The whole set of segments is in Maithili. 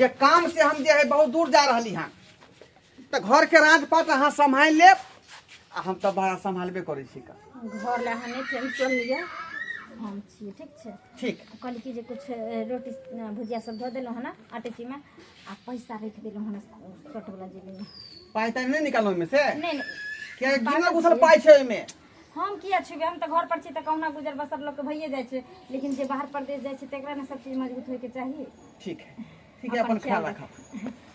जे काम से हम जे है बहुत दूर जा रहली हँ, तऽ घर के राजपाट अहाँ सम्हालि लेब आ हम तऽ बड़ा सम्हालबे करै छी का। घर लए अहाँ नहि टेंशन लिअ, हम छी, ठीक छै? ठीक। कहली कि जे कुछ रोटी भुजिया सब धऽ देलहुँ हँ अटैचीमे आ पैसा राखि देलहुँ हँ शर्टवला जेबीमे। पाइ ताइ नहि निकाललहुँ ओहिमे से? नहि नहि। किया गिनल गुथल पाइ छै ओहिमे। हम किया छुबै? हम तऽ घर पर छी तऽ कहुना गुजर बसर लोकके भइए जाइ छै, लेकिन जे बाहर परदेश जाइ छै तकरा ने सब चीज मजबूत होइके चाही। ठीक है, ठीक है, अपन ख्याल राखब।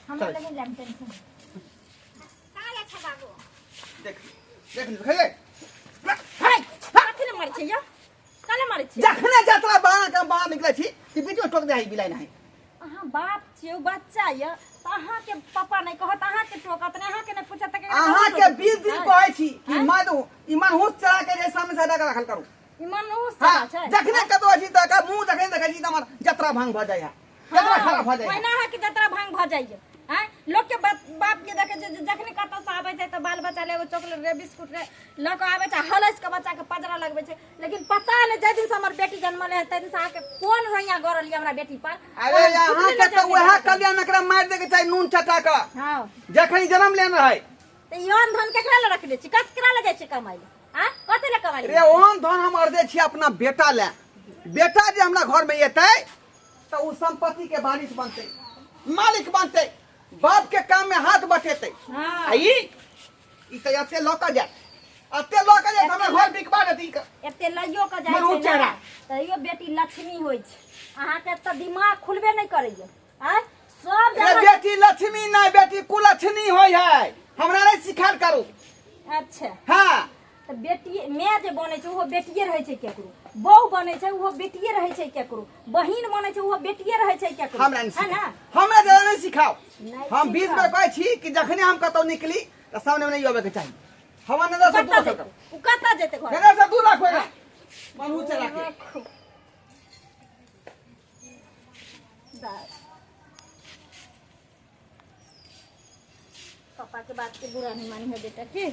हमरा लगे जाम टेंशन। कहाँ जाइ छै बाबू? देख देख देख। हे, कथी ले मारै छै यौ? काले मारै छै? जखने जतरा बाहर के बाहर निकलै छी कि बीच में टोक दे है बिलाई नहीं। अहाँ बाप छियै, ओ बच्चा यऽ, तऽ अहाँके पापा नहि कहत, अहाँके टोकत नहि, अहाँके नहि पूछत तऽ केकरा अहाँ के कहत? 20 दिन कहै छी कि मधु ई मनहूस चला के जे सामने से हटा के रखल करू। ई मनहूस हाँ, चला छै। जखने कतौ अछि तऽ एकर मुंह जखने देखै छी तऽ हमर जतरा भांग भऽ जाइ है, जतरा खराब भऽ जाइ है। ओहिना अहाँके जतरा भांग भऽ जाइए। आँय, लोकके बाप के देखै छै जे जखने कतौ से आबै छै तऽ बाल बच्चा ले एगो चॉकलेट रे बिस्कुट रे लऽ कऽ आबै छै, हलसि कऽ बच्चाके पजरा लगबै छै, लेकिन पता नहि जाहि दिन से हमर बेटी जन्मल है ताहि दिन से अहाँके कोन रोइयाँ गड़ल यऽ हमरा बेटी पर। अरे अहाँके तऽ वएह कल्याण एकरा मारि दैके चाही नून चटा कऽ। हाँ। जखन जन्म लेने रहै। तऽ ई अन्न धन केकरा लए रखने छी? ककरा लए जाइ छी कमाइ लए? आँय, कथी लए कमाइ लए? रे ओहन धन हम अर्जै छी अपना बेटा लए। बेटा जे हमरा घरमे एतै तऽ ओ संपत्ति के वारिस बनतै, मालिक बनतै, बाप के काम में हाथ बटेतै। हाँ। आ ई तऽ एते लऽ कऽ जायत, एते लऽ कऽ जायत, हमरा घर बिकबा देत ई। एते लइयो कऽ जाइ मरू छै ने, चेहरा। तैयो बेटी लक्ष्मी होइ छै। अहाँके तऽ दिमाग खुलबे नहि करैया। आँय, सब रे जगह बेटी लक्ष्मी नहि, बेटी कुलक्ष्मी होइ है, हमरा नहि सिखायल करू। अच्छा। हाँ। तऽ बेटी माय जे बनै छै ओहो बेटिए रहै छै केकरो, बहु बनै छै ओहो बेटिए रहै छै केकरो, बहिन बनै छै ओहो बेटिए रहै छै केकरो। हमरा नहि है ना? सिखाउ, हमरा ज्यादा नहि सिखाउ। नहि हम 20 सिखाउ। बेर कहै छी कि जखने हम कतौ निकली तऽ सामने मे नहि आबे के चाही, हमरा नजर से दूर कतऽ रखो। जेतै ओ? कतऽ जेतै घर? नजर से दूर रखो एकरा, मनहू चला के। रखो। बस। पापा के बात के बुरा नहीं मानी है बेटा के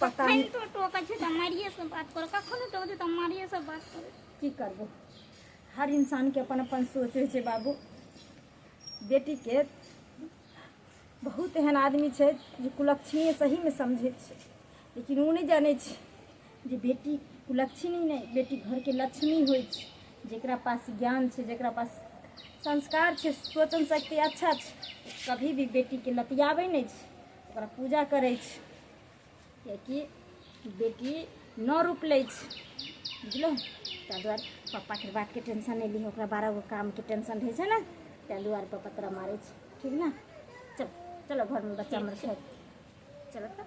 पता नहीं। तो टोकै छै तऽ मारिए से बात करो, कखनो टोकै छै तऽ मारिए से बात करो। की करबो, हर इंसान के अपन अपन सोच होइ छै बाबू। बेटी के बहुत एहन आदमी छै जे कुलक्षणी सहीमे समझै छै, लेकिन ओ नहि जानै छै जे बेटी कुलक्षणी नहि, बेटी घरके लक्ष्मी होइ छै। जकरा पास ज्ञान छै, जकरा पास संस्कार छै, सोचन शक्ति अच्छा छै, कभी भी बेटीके लतियाबै नहि छै, ओकरा पूजा करै छै, किएकि बेटी नौ रूप लै छै, बुझलहुँ? ताहि दुआरे पप्पाके बातके टेंशन नहि लिह। ओकरा 12 गो कामके टेंशन रहै छै ने, ताहि दुआरे पप्पा तोरा मारै छै, ठीक ने? चल चलो, घरमे बच्चा हमर छै, चलो तऽ।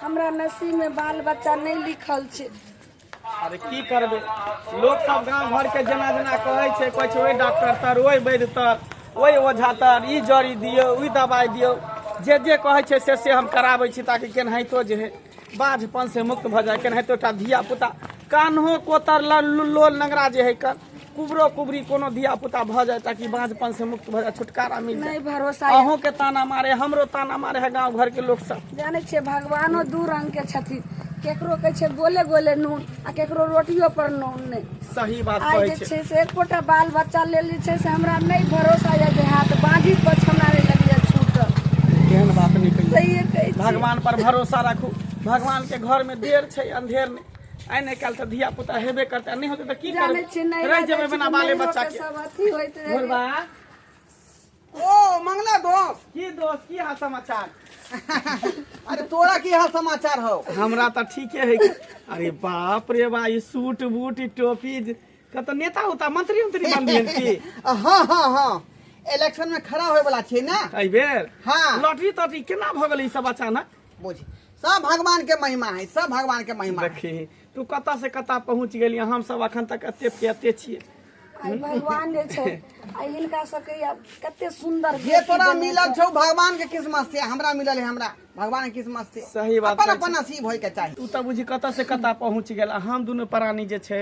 हमरा नसीबमे बाल बच्चा नहि लिखल छै। अरे की करबै, लोक सब गाँव घर के जेना जेना कहै छै, कहै छै ओहि डॉक्टर तर, ओहि वैद्य तर, ओहि ओझा तर, ई जड़ी दियौ, ई दबाइ दियौ, जे जे कहै छै से से हम कराबै छी ताकि केनाहितो जे है बाझपन से मुक्त भऽ जाय, केनाहितो एकटा धिया पुता कान्हो कोतर लोल नंगरा जे है कुबरो कुबरी कोनो धिया पुता भऽ जाय ताकि बाझपन से मुक्त भऽ जाय, छुटकारा मिल जाय। नहि भरोसा। अहूँ के ताना मारे, हमरो ताना मारे है गाँव घर के लोक सब। जानै छियै, भगवानो दू रंग के छथिन। केकरो कहै छै गोले गोले नून आ केकरो रोटियो पर नून नहि। सही बात। आइ कहै जे छै छै से एकोटा बाल बच्चा लेल जे छै से हमरा नहि भरोसा यऽ जे हैत, बाँझी पछ हमरा नहि लगैए छूटल। एहन बात नहि कहियौ। सहिए कहै छी। भगवान पर भरोसा राखू, भगवान के घर में देर छै अंधेर नहि, आइ नहि काल्हि तऽ धिया पुता हेबे करतै आ नहि होतै तऽ की जानै करबै? छियै, नहि रहि जेबै बिना बाले बच्चा के। सब अथी होइत रहै। भोरबा। ओ मंगला दोस्त। की दोस्त, की हाल समाचार? अरे तोरा की हाल समाचार हो? हमरा तऽ ठीके है। अरे बाप रे बा, ई सूट बूट, ई टोपी, कतऽ नेता उता मंत्री उंत्री बन गेल की? हाँ हाँ हाँ, इलेक्शन में खड़ा होए वाला छियै ना एहि बेर। हाँ। लॉटरी तॉटरी केना भऽ गेलै ई सब अचानक? बुझ, सब भगवान के महिमा है, सब भगवान के महिमा है। देखी, तू कतऽ से कतऽ पहुँच गेली, हम सब अखन तक एते के एते छियै। आइ भगवान जे छै आ हिनका सबके आब कते सुन्दर जे बेटी तोरा देने मिलल छै। छौ भगवान के किस्मत से, हमरा मिलल है हमरा भगवान के किस्मत से। सही बात अपन कहै अपन नसीब होय के चाही। तू तऽ बुझी कतऽ से कतऽ पहुँच गेल आ हम दुनू प्राणी जे छै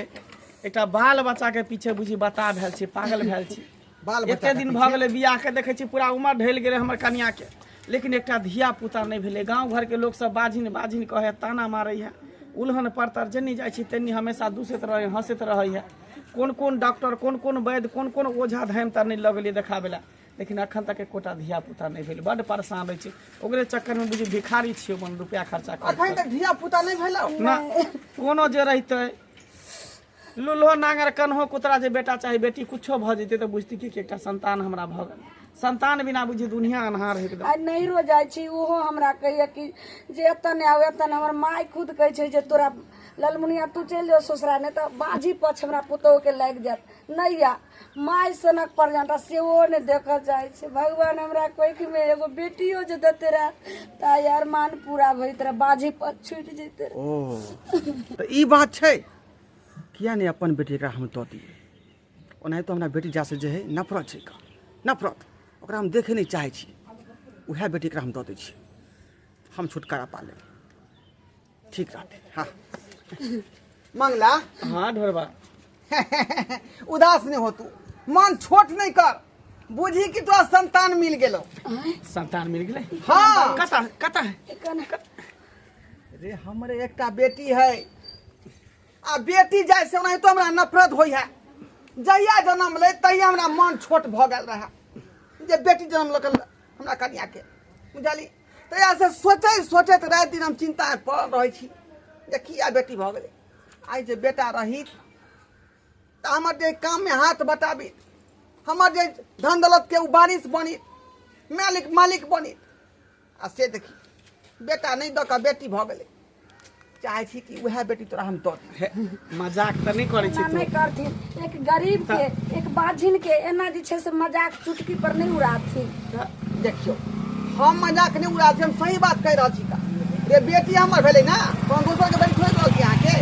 एकटा बाल बच्चा के पीछे बुझी बता भेल छी, पागल भेल छी। बाल बच्चा एते के दिन पीछे? भऽ गेलै बियाह के, देखै छी पूरा उमर ढलि गेलै हमर कनिया के, लेकिन एकटा धिया पुता नहि भेलै। गाँव घर के लोक सब बाझिन बाझिन कहै, ताना मारै है, उलहन परतर जेन्नी जाइ छी तेन्नी हमेशा दूसैत रहै, हँसैत रहै है। कोन कोन डॉक्टर, कोन कोन वैद्य, कोन कोन ओझा धाम तर नहि लऽ गेलियै देखाबै लए, लेकिन अखन तक एकोटा धिया पुता नहि भेल। बड्ड परेशान रहै छी, ओकरे चक्करमे बुझी भिखारी छियै, अपन रुपया खर्चा कर। अखन तक धिया पुता नहि भेलौ ना, कोनो जे रहितै लुल्हो नांगर कन्हो कुतरा जे बेटा चाहे बेटी कुछो भऽ जेतै तऽ बुझती कि एकटा संतान हमरा भऽ गेल। संतान बिना बुझी दुनिया अन्हार है एकदम। आइ नैहरो जाइ छी, ओहो हमरा कहैया कि जे एतऽ नहि आउ, एतऽ नहि। हमर माय खुद कहै छै जे तोरा ललमुनिया तू चलि जो ससुरा, नहि तऽ बाझी पछ हमरा पुतोहुके लागि जायत। नहि आ माय सनक पर्यंत सेहो नहि देखऽ चाहै छै। भगवान हमरा कोखिमे एगो बेटियो जे देते रहए तऽ आइ अरमान पूरा भऽ रहए, बाझी पछ छुटि जैते रहए। ओ तऽ ई बात छै, किया नहि अपन बेटी एकरा हम दऽ दियै? ओनाहितो हमरा बेटी जासँ जे है नफरत छै, का नफरत, ओकरा हम देखै नहि चाहै छी। उएह बेटी एकरा हम दऽ दै छी, हम छुटकारा पा लेब, ठीक रहतै। हाँ मंगला। हाँ ढोरबा। उदास नहीं हो तू, मन छोट नहीं कर, बुझी कि तोरा संतान मिल गेलो। संतान मिल गेलै? हाँ। कता कता है? रे हमरे एकटा बेटी है, आ बेटी जाय से ओनाहितो हमरा नफरत होइ है। जहिया जन्म ले तहिया हमरा मन छोट भऽ गेल रहे जे बेटी जन्म लऽ हमरा कनिया के, बुझली? तहिया से सोचैत सोचैत राति दिन हम चिंता में पड़ल रहै छी जे किया बेटी भऽ गेलै। आइ जे बेटा रही तऽ हमर जे काममे हाथ बटाबी, हमर जे धन दौलत के ओ बारिश बनी, मालिक मालिक बनी। आ से देखी बेटा नहि दऽ कऽ बेटी भऽ गेलै। चाहै छी कि उएह बेटी तोरा हम दऽ दी। हे, मजाक तऽ नहि करै छी एना तू? नहि करथिन। एक गरीब के, एक बाझिन के एना जे छै से मजाक चुटकी पर नहि उड़ाथिन। देखियौ, हम मजाक नहि उड़ा छी, हम सही बात कहि रहल छी। का रे बेटी हमर भेलै ने, कोनो दोसरके बेटी थोड़े रहल छी अहाँके।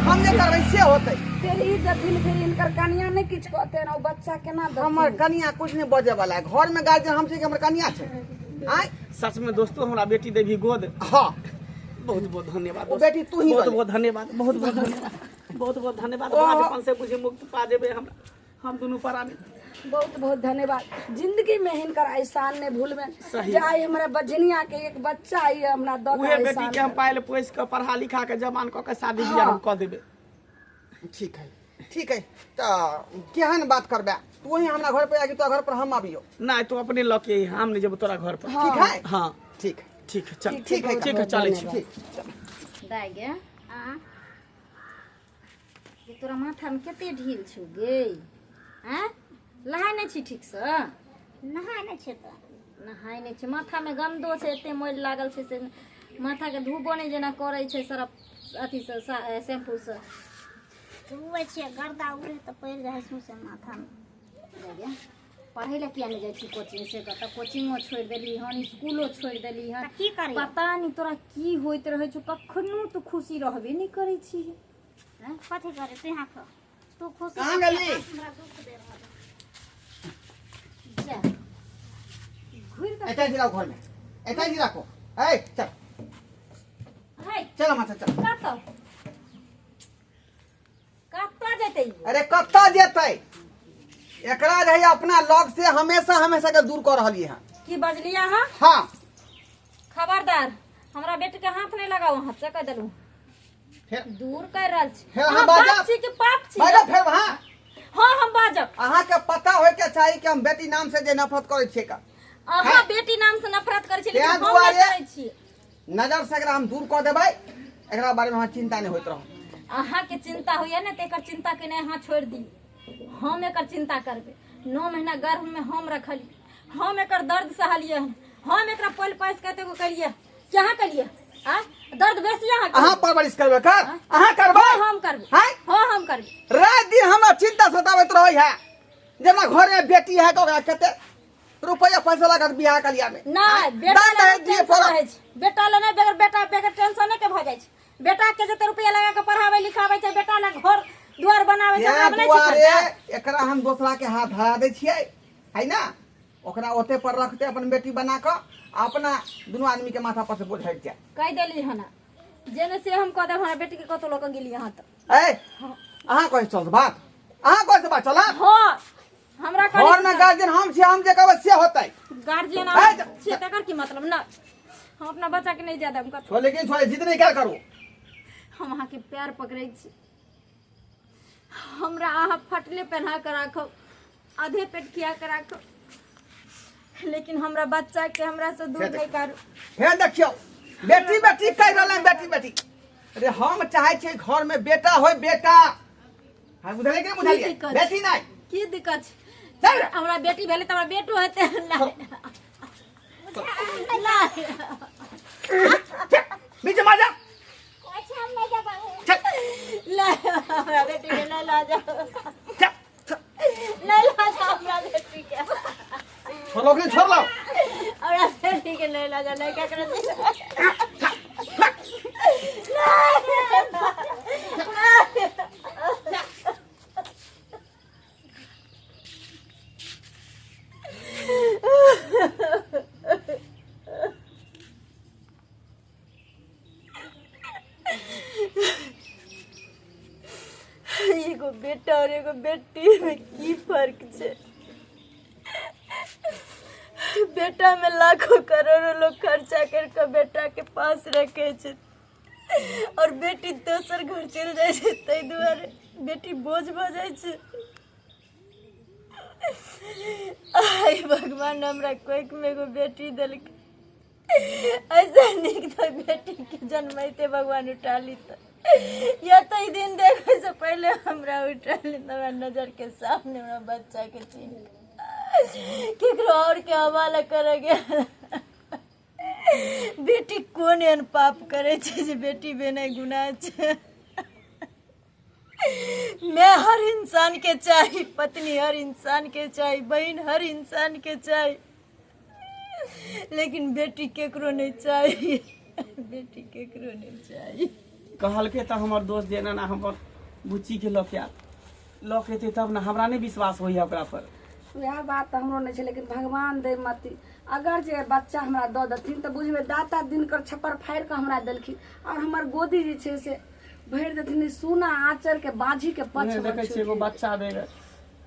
हम जे करबै से होतै। फेर ई देथिन, फेर हिनकर कनिया नहि किछु कहतै, ओ बच्चा केना देथिन? हमर कनिया कुछ नहि बजै वाला है। घर में गार्जियन हम छी कि हमर कनिया छै? आँय सच में दोस्तों हमरा बेटी देवी गोद? हाँ। बहुत बहुत धन्यवाद। ओ बेटी तू ही बहुत दऽ ले। बहुत धन्यवाद, बहुत बहुत धन्यवाद, बहुत बहुत धन्यवाद। ओ- बाजपन से बुझे मुक्त पा जेबै हम, हम दुनू प्राणी। बहुत बहुत धन्यवाद। जिंदगी में हिनकर एहसान नहि भूलबे। सही। जे आइ हमरा बझनिया के एक बच्चा आई हमरा दऽ उहे के बेटी के हम पायल पोसि कऽ पढ़ा लिखा के जवान कऽ के शादी बियाह हम कऽ देबै। ठीक है, ठीक है। तऽ केहन बात करबै? तू ही हमरा घर पर आबि, तोरा घर पर हम आबियो? नहि, तू अपने लऽ के अइहे, हम नहि जेबौ तोरा घर पर। ठीक है। हाँ। ठीक है। ठीक है, चल। ठीक है। ठीक है, चलै छी। ठीक। दाइ गे, आ ये तोरा माथामे कते ढील छौ गे? आँय, नहाय नहि छी ठीकसँ? नहाय नहि छै तऽ नहाय नहि छै, माथामे गन्दो छै, एते मैल लागल छै से माथाके धोबो नहि जेना करै छै सरफ अथीसँ, शैम्पूसँ। धुबै छियै, गर्दा उड़े तऽ पड़ि जाइ है सौंसे माथामे। दाइ गे, पढ़ै लए किया नहि जाइ छी कोचिंग से? कतऽ कोचिंगो छोड़ि देली हन, स्कूलो छोड़ि देली हन। तऽ की करियै? पता नहि तोरा की होइत रहै छौ, कखनो तू खुशी रहबे नहि करै छी। हैं? कथी करे तू यहाँ खो, तू खुशी कहाँ गेली? हमरा दुख दे रहल है। जा घुरि कऽ एतै जी राखो घरमे, एतै जी राखो। ए चल। है। चल माथा, चल। कतऽ कतऽ जेतै ई? अरे कतऽ जेतै? एकरा जे है अपना लग से हमेशा हमेशा के दूर कऽ रहलियै हँ। की बजलियै अहाँ? हाँ। खबरदार, हमरा बेटी के हाथ नहीं लगाओ, हाथ से कह देलू। फेर दूर कर रहल छी। फेर अहाँ अहाँ बाप बाजब? छी कि पाप छी? बाजब फेर वहाँ? हाँ, हम बाजब। अहाँके पता होय के चाही कि हम बेटी नाम से जे नफरत करै छियै का। अहाँ है। बेटी नाम से नफरत करै छी, लेकिन तें हम नहि दुआरे करै छी। नजर से एकरा हम दूर कऽ देबै, एकरा बारे में अहाँ चिंता नहि होइत रहत। अहाँके चिंता होइए ने तऽ एकर चिंता केनाइ अहाँ छोड़ि दियौ, हम एकर चिंता करबै। 9 महीना गर्भमे हम रखलियै, हम एकर दर्द सहलियै हन, हम एकरा पालि पासि कऽ एतेक केलियै। कहाँ केलियै? आ दर्द बेसी अहाँ अहाँ परवरिश करबै कर? अहाँ करबै? हाँ, हम करबै। हैं? हाँ, हम करबै। राति दिन हमरा चिंता सताबैत रहै है जे हमरा घर में बेटी है तऽ ओकरा कते रुपया पैसा लागत बियाह कलिया में। नहि, बेटा दान लए दहेज दिए टेंशन पड़त। रहै छै। बेटा लए नहि, बगैर बेटा बगैर टेंशने के भऽ जाइ छै। बेटा के जते रुपया लगा के पढ़ाबै लिखाबै छै, बेटा लए घर दुआर बनाबै छै, तें ओकरा नहि छै दुआरे खर्चा। एकरा हम दोसरा के हाथ धरा दै छियै है ना, ओकरा ओते पर रखते अपन बेटी बना कऽ आ अपना दुनू आदमी के माथा पर से बोझ हटि जाय। कहि देली हन जे ने से हम कह देब। हमरा बेटी के कतौ लऽ के गेली अहाँ तऽ ए अहाँ कहै चल बात, अहाँ कहै से बात चलत? हाँ, हमरा घर में गार्जियन हम छी, हम जे कहबै से होतै। गार्जियन ए, छियै तकर की मतलब? ना, हम अपना बच्चा के नहीं जाय देब कतौ। छोले लेकिन छोले जिद नहीं क्या करू। हम अहाँके पैर पकड़ै छी, हमरा अहाँ फटले पहना कऽ राखब, आधे पेट खिया कऽ राखब, लेकिन हमरा बच्चा के हमरा से दूर नहीं करू। हे देखियौ, बेटी बेटी कहि रहल हैं, बेटी बेटी। अरे हम चाहे छियै घर में बेटा होय, बेटा। हाँ, बुझलियै कि नहि बुझलियै? की दिक्कत? बेटी नहि। की दिक्कत छै? चल। हमरा बेटी भेलै तऽ हमरा बेटो हेतै। नहि नहि, बीच में आ जा। अच्छा, हम नहीं जा पाऊंगी। चल। नहीं, हमरा बेटी के नहीं लऽ जाओ। चल चल। नहीं लऽ जाओ हमरा बेटी के। छोड़लो कि नहि छोड़लो? हमरा बेटी के नहीं लऽ जाओ, नहीं ककरो। एगो बेटा और एगो बेटी में की फर्क छै? बेटा में लाखों करोड़ों लोग खर्चा करके बेटा के पास रखे छै और बेटी दोसर घर चलि जाइ छै, ताहि दुआरे बेटी बोझ भऽ जाइ छै। आइ भगवान हमरा कोखि में एगो बेटी देलकै, ऐसे नीक तऽ बेटी के जन्मैते भगवान उठा ली तऽ, या तऽ ई दिन देखे से पहले हमरा उठा ली तऽ हमरा नजर के सामने हमरा बच्चा के छीन केकरो और के हवाला करे गेल। बेटी कोन एहन पाप करे छै जे बेटी भेनाइ गुनाह छै? मैं हर इंसान के चाही, पत्नी हर इंसान के चाही, बहन हर इंसान के चाही, लेकिन बेटी केकरो नहीं चाही, बेटी केकरो नहीं चाही। कहलकै तऽ हमर दोस्त जे एना एना हमर बुच्चीके लऽ के आयत, लऽ के एतै तब ने, हमरा नहि विश्वास होइए ओकरा पर। वएह बात तऽ हमरो नहि छै, लेकिन भगवान दै मती, अगर जे बच्चा हमरा दऽ देथिन तऽ बुझबै दाता दिनकर छप्पर फाड़ि कऽ हमरा देलखिन आओर हमर गोदी जे छै से भरि देथिन ई सोना आँचर के बाझी के पक्ष। नहि देखै छियै, एगो बच्चा बेगर,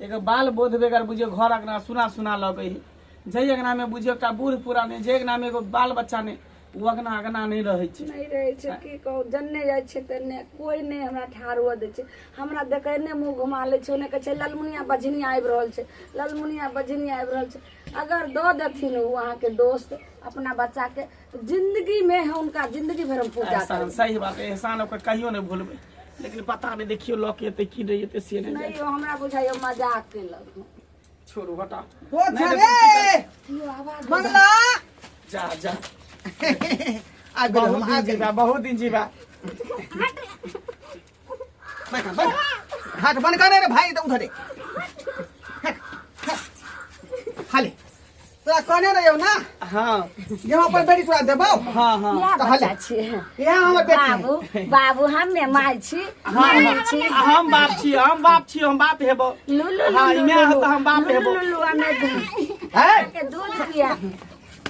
एगो बाल बोध बेगर बुझियौ घर अंगना सुना सुना लगै है। जाहि अंगनामे बुझियौ एकटा बूढ़ पुरान नहि, जाहि अंगनामे एगो बाल बच्चा नहि, ओ अंगना अंगना नहि रहै छै, नहि रहै छै। की कहू, जन्ने जाइ छै तन्ने कोइ नहि हमरा ठाढ़ हुअ दै छै। हमरा देखै ने मुँह घुमा लै छै, ओने कहै छै ललमुनिया बझनिया आबि रहल छै, ललमुनिया बझनिया आबि रहल छै। अगर दऽ देथिन ओ अहाँके दोस्त अपना बच्चाके, तऽ जिन्दगीमे हुनका जिन्दगी भरि हम पूजा एहसान करबै। सही बात है, एहसान ओकर कहियो नहि भूलबै, लेकिन पता नहि देखियौ लऽ के एतै कि नहि एतै से नहि नहि जानि। यौ, हमरा बुझाइयो मजाक केलक। छोड़ू, हटाउ। ओ नहि छै देखै रे यौ, आवाज मंगला। जा जा। आबि गेलौ, बहुत हम दिन आबि गेलौ। जीवा, बहुत दिन जीवा। बैठ बैठ, हाथ बंद कर रे भाई, तो उधर दे खाली। तोरा कहने रहियौ ना? हाँ। जे हम अपन बेटी तोरा देबौ। हाँ हाँ। इएह तऽ हले। बच्चा छियै? इएह हमर बेटी है। बाबू बाबू, हमे माय छी, माय छी। हम बाप छी, हम बाप छी, हम बाप हेबो। लुलु। हाँ, ई माय होता, हम बाप हेबो। लुलु, हमे है के दूध पिया।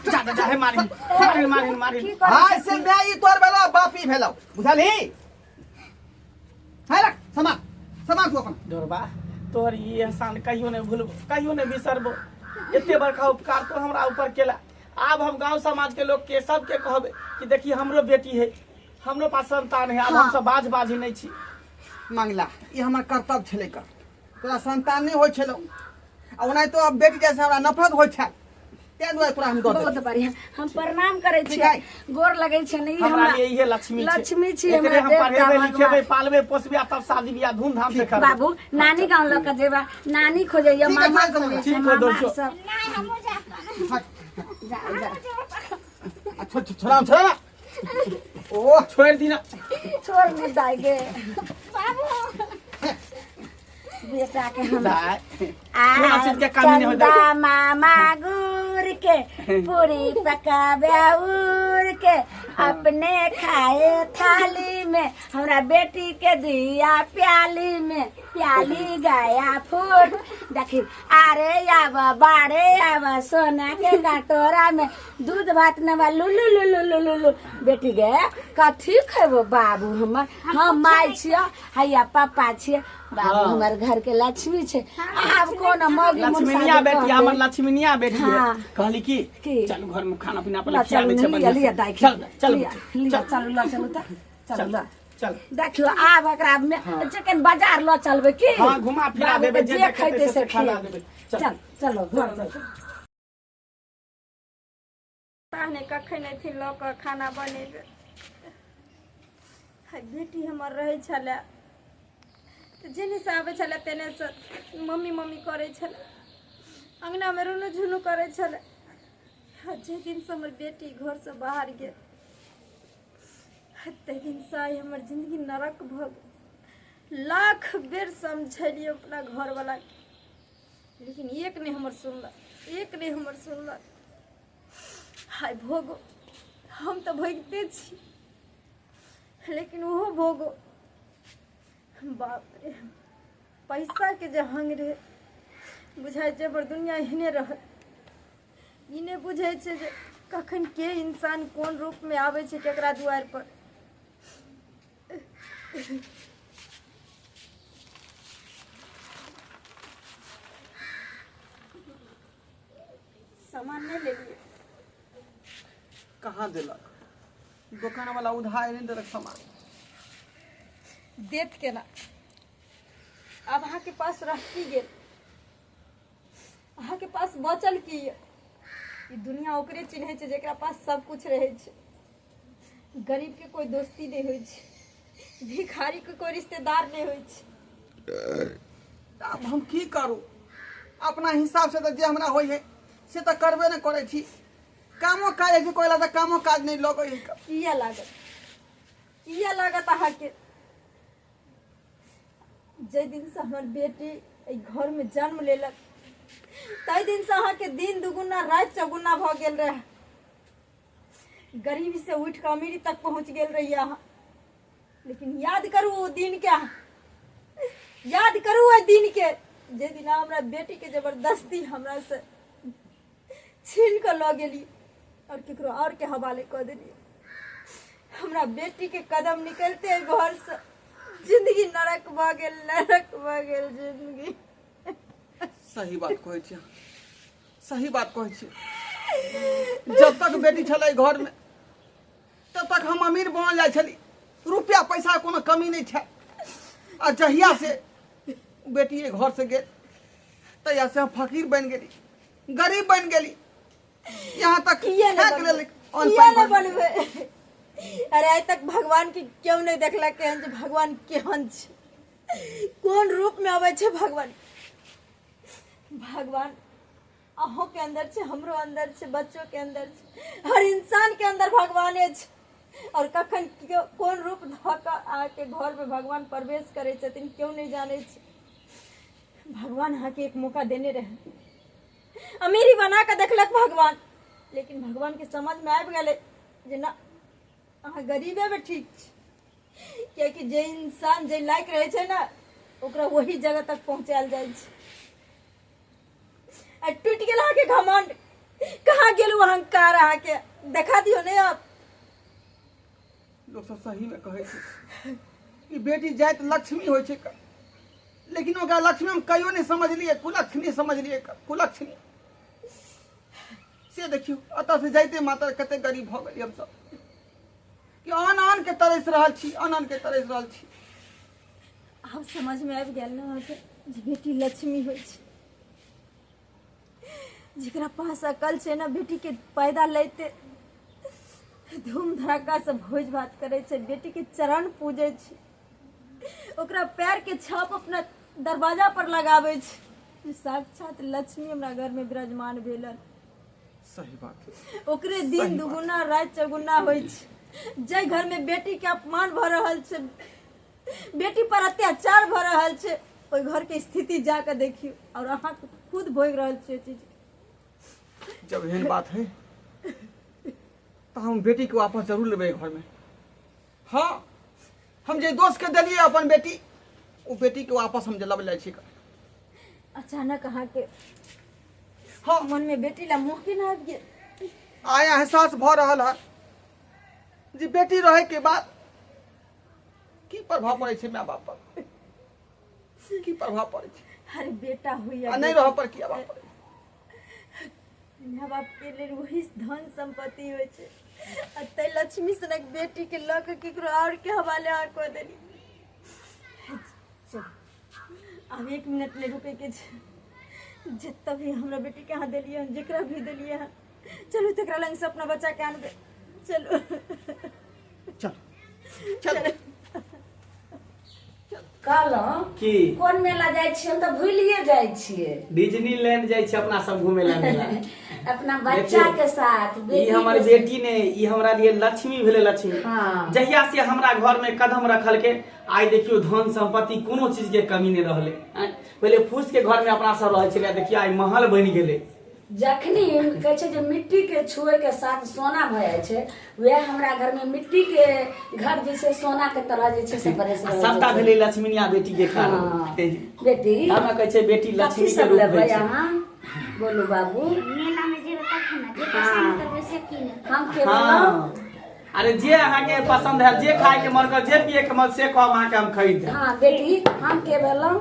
जा जा, हे मारी मारी मारी मारी। की करै? आइ से माय ई तोर भेलौ, बाप ई भेलौ, बुझलही? है रख समा समा तू अपन डोरबा, तोहर ई एहसान कहियो नहि भूलबो, कहियो नहि बिसरबो। एते बड़का उपकार तो हमरा ऊपर केला। आब हम गांव समाज के लोग के सबके कहबे कि देखी हमरो बेटी है, हमरो पास संतान है। आब हम सब बाज बाजी नहीं छी। मंगला, ई हमर कर्तव्य छलै कर। तोरा संतान नहि होइ छलौ आ ओनाहितो आब बेटी जैसे हमरा नफरत होइ छल, ताहि दुआरे तोरा हम दऽ बहुत देलियौ। बढ़िया, हम प्रणाम करै ठीक छियै, है। गोर लगै छै। ई हमरा लिए इहे लक्ष्मी छै। लक्ष्मी छी, एकरे हमरा हम देवता पढ़ेबै भगवान। लिखेबै, पालबै पोसबै आ तब शादी बियाह धूमधाम से करबै। बाबू, नानी गाँव लऽ कऽ जेबा, नानी खोजैया, ठीक है, मामा चल, चल, खोजै छै, ठीक है, मामा दोस्तो। सब। नहीं, हमहूँ जायब। हट, जा जा। आ छोड़ छोड़, छोड़ा छोड़ा ना। ओ छोड़ि दिना। छोड़ ने दाइ गे। बाबू। बेटा के हम दाइ आ कोनो चीज के कमी नहि होय। चंदा मामा गुड़ के पूरी पकावे उड़ के, अपने खाए थाली में, हमरा बेटी के दिया प्याली में, प्याली गया फूट। देखी, अरे आब बाड़े आब, सोना के कटोरा में दूध भात नवा लुलु लुलु लुलु लुलु। बेटी गे, कथी खेबो बाबू हमर? हम माय छियो, हैया पापा छियै। बाबू हाँ। हमर घर के लक्ष्मी छै। आब कोनो मौगी मुनसा लक्ष्मीनिया जे बेटी कहतै। हमर लक्ष्मीनिया बेटी है। हाँ। कहली की की? चलू घर में खाना पीना ल पहले खिया चलू दै छै लिअ बढ़िया लिअ से। दाइ। चल चल लिअ बुच्ची, लिअ चल चलू ल चलू तऽ चलू ल। चल देखियो आब एकरा में चिकन बाजार ल चलबै की हाँ, घुमा फिरा बाबू के देबै, जे जे खेतै खैतै से से खिला खेतै। देबै। चल। चल चलो घर चल पता नहि कखन अयथिन लऽ कऽ खाना बनेबै। आ बेटी हमर रहै छलए तऽ जेनेसँ आबै छलए तेनेसँ मम्मी मम्मी करै छलए, अङ्गनामे रुनु झुनु करै छलए। आ जाहि दिनसँ हमर बेटी घरसँ बाहर गेल ताहि दिनसँ आइ हमर जिन्दगी नरक भऽ गेल। लाख बेर समझेलियै अपना घरवलाके, लेकिन एक नहि हमर सुनलक, एक नहि हमर सुनलक। हाय भोगो, हम तऽ भोगिते छी, लेकिन ओहो भोगो। बाप रे, पैसाके जे हंग रहे, बुझाइ छै हमर दुनिया एहने रहत। ई नहि बुझै छै जे कखन के इंसान कोन रूपमे आबै छै केकरा दुआरि पर। सामान नहि लेलियै? कहाँ देलक दोकान वाला, उधार नहि देलक सामान। देत केना? आब अहाँके पास रह की गेल? अहाँके पास बचल की यऽ? ई दुनिया ओकरे चिन्है छै जेकरा पास सब कुछ रहै छै। गरीब के कोई दोस्ती नहि होइ छै, भिखारी के कोई रिश्तेदार नहि होइ छै। आब हम की करू? अपना हिसाबसँ तऽ जे हमरा होइ है से तऽ करबे नहि करै छी। कामो काज होइ छै कोइला तऽ कामो काज नहि लगै है। किया लागत, किया लागत अहाँके? जाहि दिनसँ हमर बेटी एहि घरमे जन्म लेलक ताहि दिनसँ अहाँके दिन दुगुना राति चौगुना भऽ गेल रहए। गरीबी से उठि कऽ अमीरी तक पहुँच गेल रहियै अहाँ। लेकिन याद करू ओ दिनके, अहाँ याद करू ओहि दिनके जे दिन अहाँ हमरा बेटीके जबरदस्ती हमरासँ छीन कऽ लऽ गेली आओर केकरो आओर के हवाले कऽ देलियै। हमरा बेटी के कदम निकलते घर से जिंदगी नरक भऽ गेल, नरक भऽ गेल जिंदगी। सही बात कहै छी, सही बात कहै छी। जब तक बेटी छलै घर में तब तक हम अमीर बनल जाइ छली, रुपया पैसा कोनो कमी नहि छै। आ जहिया से बेटी एहि घर से गेल तहिया से हम फकीर बनि गेली, गरीब बनि गेली। यहाँ तक किया नहि फेंक बनबै? लेलक अन्न किया पानि नहि बनि। बनबै? अरे आइ तक भगवान के केओ नहि देखलक हन जे भगवान केहन छै, कोन रूप में अबै छै भगवान। भगवान अहूँ के अंदर छै, हमरो अंदर छै, बच्चो के अंदर छै, हर इंसान के अंदर भगवाने छै। और कखन केओ कोन रूप धऽ कऽ अहाँके घर में भगवान प्रवेश करै छथिन केओ नहि जानै छै। भगवान अहाँके एक मौका देने रहै, अमीरी बना कऽ देखलक भगवान, लेकिन भगवान के समझ में आबि गेलै जे ना, अहाँ गरीबे में ठीक छी। कियाकि जे इंसान जे लायक रहै छै ने ओकरा वही जगह तक पहुँचायल जाइ छै। आ टूटि गेल अहाँके घमंड, कहाँ गेल ओ अहंकार अहाँके? देखा दियौ ने आप। लोक सब सही में कहै छै ई बेटी जाइत लक्ष्मी होइ छै, लेकिन ओकरा लक्ष्मी हम कहियो नहि समझलियै, कुलक्ष्मी समझलियै, कुलक्ष्मी। से देखियौ एतऽ से जाइते मात्र कते गरीब भऽ गेलियै हमसब कि आन आन के तरसि रहल छी, आन आन के तरसि रहल छी। आब समझ में आबि गेल ने अहाँके जे बेटी लक्ष्मी होइ छै। जेकरा पास अकल छै ने बेटी के पैदा लैते धूम धड़ाका से भोज भात करै छै, बेटी के चरण पूजै छै, ओकरा पैर के छाप अपना दरवाजा पर लगाबै छै। साक्षात लक्ष्मी हमरा घर में विराजमान भेलन। सही बात। ओकरे दिन दुगुना राति चौगुना होइ छै। जाहि घर में बेटी के अपमान भऽ रहल छै, बेटी पर अत्याचार भऽ रहल छै, ओहि घर के स्थिति जाके देखियौ और अहाँ खुद भोगि रहल छियै चीज। जब एहन बात है तो हम बेटी के वापस जरूर लेबै घर में। हाँ, हम जे दोस्त के देलियै अपन बेटी, ओ बेटी के वापस हम जे लब जाइ छी। अचानक अहाँके हाँ मन में बेटी ला मोह केना आबि गेल? आइ एहसास भऽ रहल है जे बेटी रहे के बाद की प्रभाव पड़ै छै माय बाप पर, की प्रभाव पड़ै छै। अरे बेटा होइया आ नहि रहऽ पर की प्रभाव पड़ै छै। माय बापके लेल वही धन सम्पत्ति होइ छै आ तै लक्ष्मी सनक बेटीके लऽ कऽ केकरो आओरके हवाले अहाँ कऽ देलियै। चलू आब एक मिनट नहि रुकैके छै। जतऽ भी हमरा बेटीके अहाँ देलियै हन, जकरा भी देलियै हन, चलू तकरा लगसँ अपना बच्चाके आनबै। चलू चल चल। कहलहुँ की कोन मेला जाइ छियै? हम तऽ भूलिए जाइ छियै। डिज्नीलैंड जाइ छी अपना सब घूमे ला मेला। अपना बच्चा के साथ। ई बेटी हमर के बेटी ने, ई हमरा लिए लक्ष्मी भेलै, लक्ष्मी। हाँ। जहिया से हमरा घर में कदम रखल के आइ देखियो धन संपत्ति कोनो चीज के कमी नहीं रहले। आँय, पहिले फूस के घर में अपना सब रहै छलै, देखियो आइ महल बनि गेलै। जखनी कहै छै जे मिट्टी के छुए के साथ सोना भऽ जाइ छै, वएह हमरा घर में मिट्टी के घर जे छै सोना के तरह जे छै से बरस आ रहल सबटा छै। भेलै लक्ष्मीनिया बेटी के कारण। हाँ। बेटी तब ने कहै छै बेटी कथी लक्ष्मी के सब रूप लेबै होइ छै। अहाँ बोलू बाबू। मेला में जेबै तखन ने जे पसन्द करबै से कीन लेबै। हम के बोलहुँ? हाँ। अरे जे अहाँके पसंद है, जे खाय के मन कर, जे पिए के मन, से कहब अहाँके हम खरीद देब। हाँ बेटी, हम के भेलहुँ?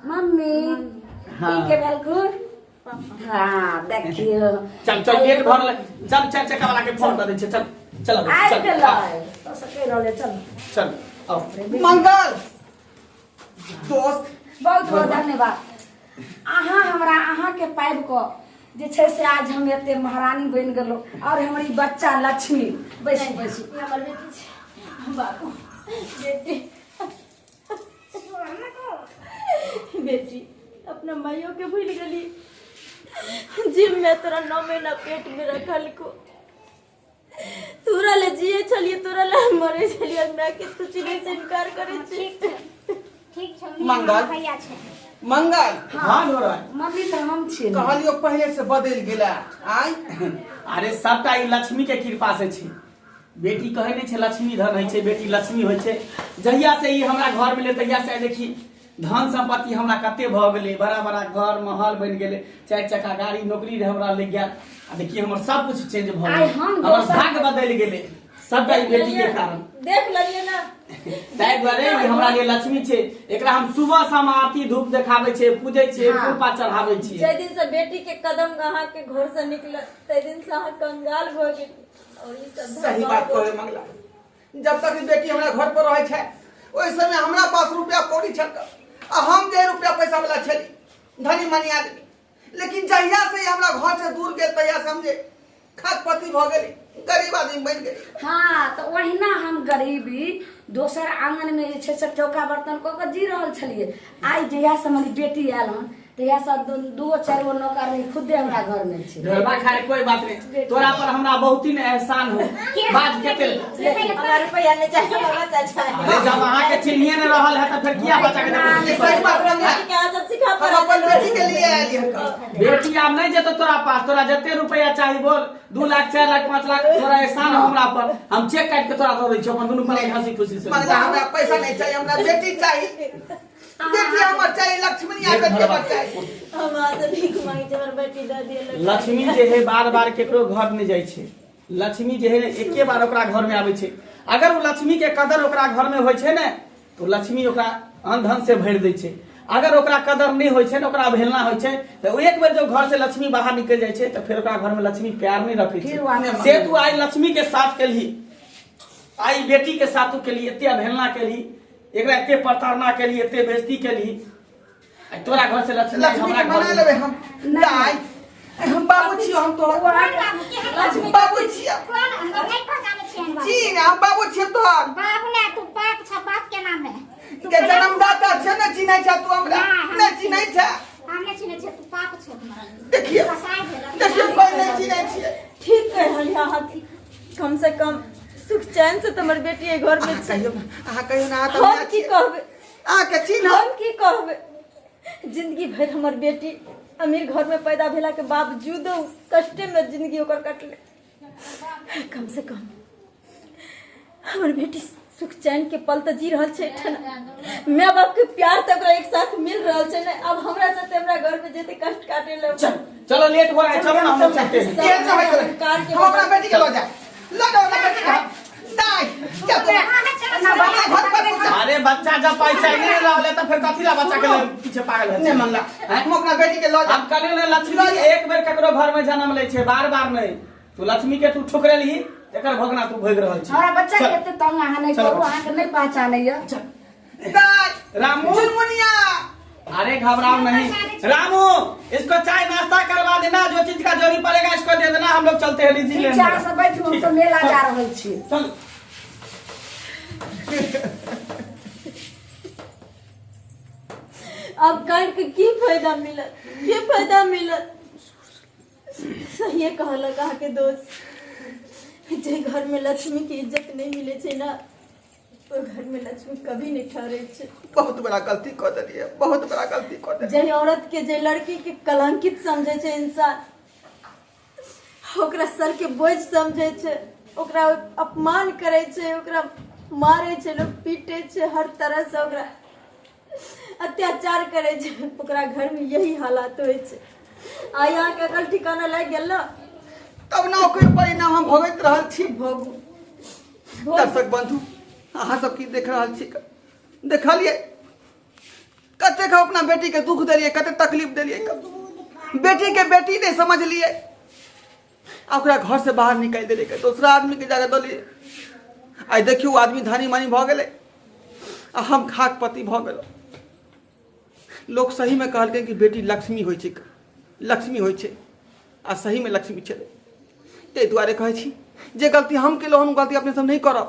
मम्मी। हाँ। ई के भेलखुन? हाँ देखियौ। चल चल पेट भरल, चल चारि चक्का वाला के फोन कर दै छै। चल चल आबि चल गेलै तो सकै रहलै। चल चल आओ। मंगल दोस्त, बहुत बहुत धन्यवाद। अहाँ हमरा अहाँके पाबि कऽ जे छै से आज हम एते महारानी बनि गेलहुँ और हमर ई बच्चा लक्ष्मी। बैसू बैसू। ई हमर बेटी छै बाबू। बेटी, बेटी, अपना माइयो के भूल गेली जिम में तोरा 9 महीना पेट में रखल को। तोरा ले जिए छलिए, तोरा ले मरे छलिए, माय के तू चिन्है से इनकार करे छी। ठीक छै। मंगल। भैया छै मंगल। हाँ ढोरा। मम्मी तऽ हम छियै ने। कहलियो पहिले से बदलि गेला आय। अरे सबटा ई लक्ष्मी के कृपा से छै। बेटी कहै नहि छै लक्ष्मी धन होइ छै, बेटी लक्ष्मी होइ छै। जहिया से ई हमरा घर मिले तहिया से देखी धन संपत्ति हमरा कते भऽ गेलै। बड़ा बड़ा घर महल बनि गेलै, चारि चक्का गाड़ी, नौकरी रहे हमरा लागि गेल आ देखिए हमर सब कुछ चेंज भऽ आइ गेलै, हम हमर दोसर- भाग्य बदलि गेलै सबटा ई बेटी के कारण। देख लेलिए ना, ताहि दुआरे ई हमरा लिए लक्ष्मी छै। एकरा हम सुबह शाम आरती धूप देखाबै छियै, पूजै छियै, हाँ। फूल पात चढ़ाबै छियै। जाहि दिन से बेटी के कदम अहाँ के घर से निकलल ताहि दिन से अहाँ कंगाल भऽ गेली और ई सब सही बात कहले मंगला। जब तक ई बेटी हमरा घर पर रहै छै ओहि समय हमरा पास रुपया कौड़ी छल आ हम जे रुपया पैसा वाला छली, धनी मनी आदमी। लेकिन जहिया से ई हमरा घर से दूर गेल तहिया से हम जे खतपति भऽ गेली, गरीब आदमी बनि गेली। हाँ तऽ ओहिना हम गरीबी दोसर आंगन में जे छै से चौका बर्तन कऽ कऽ जी रहल छलियै। आइ जहिया से हमर बेटी आयल हन तहिया से दूगो चारि गो नौकर नहीं, खुदे हमरा घर में छै। ढोरबा खाए कोई बात नहीं, तोरा पर हमरा बहुत ही एहसान हो। बाज कते हमरा रुपया नहीं चाहिए, हमरा बच्चा चाहिए। अरे जब अहाँ के चिन्हिए नहीं रहल है तो फिर किया बच्चा के देबै? सही बात मंगला। बेटी के अहाँ सब सिखा हम अपन बेटी के लिए आयल हन। बेटी आब नहीं जेतो तोरा पास। तोरा जते रुपया चाही बोल, 2 लाख 4 लाख 5 लाख, तोरा एहसान हो हमरा पर, हम चेक काट के तोरा दऽ दै छियौ। अपन दुनू प्राणी हंसी खुशी से। मंगला, हमरा पैसा नहीं चाहिए, हमरा बेटी चाहिए। बेटी हमर चाहिए, लक्ष्मी बेटी हमर चाहिए। हम अहाँ से भीख मांगे छी, हमर बेटी दऽ दिअ लक्ष्मी। लक्ष्मी जे है बार बार केकरो घर नहीं जाइ छै। लक्ष्मी जे है ने एके बार ओकरा घर में आबै छै। अगर ओ लक्ष्मी के कदर ओकरा घर में होइ छै ने तो लक्ष्मी ओकरा अन्न धन से भरि दै छै। अगर ओकरा कदर नहीं होइ छै ने, ओकरा अवहेलना होइ छै, तऽ ओ एक बेर जब घर से लक्ष्मी बाहर निकलि जाइ छै तऽ फेर ओकरा घर में लक्ष्मी प्यार नहीं रखै फिर छै। वापस से तू आइ लक्ष्मी के साथ केलही, आइ बेटी के साथ तू केलही, एते अवहेलना केलही एकरा, एते प्रताड़ना केलही, एते बेइज्जती केलही, आइ तोरा घर से लक्ष्मी लक्ष्मी हमरा के घर मना में- लेबै हम। दाइ, हम बाबू छियो, हम तोहर बाबू के है? बाबू छियो। कोन नहीं पहचाने छियै बाबू? जी हम बाबू छियो तोहर। बाबू ने तू बाप छ, बाप के नाम है तू। के जन्मदाता छै ने, चिन्है छ तू हमरा? ना, हम नहि चिन्है छ। हम नहि चिन्है छियै, तू पाप छ हमरा। देखियौ। कसाई भेल। देखियौ, कोइ नहि चिन्है छियै। ठीक कह रहल है अहाँ। कम से कम सुख चैन से तो हमर बेटी एहि घर में अहाँ छै। कहियौ ने, अहाँ कहियौ ने, अहाँ तऽ हम माय की छियै। कहबै? अहाँके चिन्ह हम की कहबै? जिंदगी भरि हमर बेटी अमीर घर में पैदा भेला के बावजूदो कष्टे में जिंदगी ओकर कटले। कम से कम हमर बेटी सुख चैन के पल तऽ जी रहल छै एठन। माय बाप के प्यार तऽ ओकरा एक साथ मिल रहल छै ने। अब हमरा साथे हमरा घर में जेते कष्ट काटे ले। चल चलो, लेट हो रहा है, चलो ना हम लोग चलते हैं। के चाहैत रहे? सरकार के हम अपना बेटी के लऽ जाए, लऽ जाओ अपना बेटी के। दाइ। चल एना बच्चा घर पर पहुंचा। अरे बच्चा जब पहचान नहीं रहले तो फिर कथी ला बच्चा के ले पीछे पागल है नहीं मानला हम अपना बेटी के लऽ हम जाब कहलियो ने लक्ष्मी एक बेर ककरो घर में जन्म लै छै बार बार नहीं तू लक्ष्मी के तू ठुकरेलही एकर भोगना तू भोग रहल छी हमरा बच्चा के चल। एते तंग अहाँ नहि चलो। करू अहाँके नहि पहचानैया दाय रामू चुनमुनिया अरे घबराओ नहीं रामू इसको चाय नाश्ता करवा देना जो चीज का जरूरी पड़ेगा इसको दे देना हम लोग चलते हैं लीजिए ठीक छै अहाँ सब बैठू हम सब मेला जा रहल छी चल अब कान के की फायदा मिलत की फायदा मिलत सहिए कहलक अहाँके दोस्त जे घर में लक्ष्मी के इज्जत नहीं मिले छै ना ओहि घर में लक्ष्मी कभी नहीं ठहरे छै बहुत बड़ा गलती कऽ देलियै बहुत बड़ा गलती कऽ देलियै जे औरत के जे लड़की के कलंकित समझे छै इंसान ओकरा सर के बोझ समझे छै ओकरा अपमान करे छै ओकरा मारे छै लोग पीटे छै हर तरह से ओकरा अत्याचार करे छै ओकरा घर में यही हालात होइ छै आइ अहाँके अकल ठिकाना लागि गेल ने तब ने ओकर परिणाम हम भोगैत रहल छी भोगू दर्शक बंधु अहाँ सब की देख रहल छी देखलियै कतेक हम अपना बेटीके दुख देलियै कतेक तकलीफ देलियै बेटीके बेटी नहि समझलियै आ ओकरा घरसँ बाहर निकालि देलियै दोसरा आदमीके जाके देलियै आइ देखियौ ओ आदमी धनी मनी भऽ गेलै आ हम खाकपति भऽ गेलहुँ लोक सहीमे कहलकै कि बेटी लक्ष्मी होइ छै लक्ष्मी होइ छै आ सहीमे लक्ष्मी छलै ताहि दुआरे कहै छी जे गलती हम केलहुँ हन ओ गलती अपने सब नहि करब।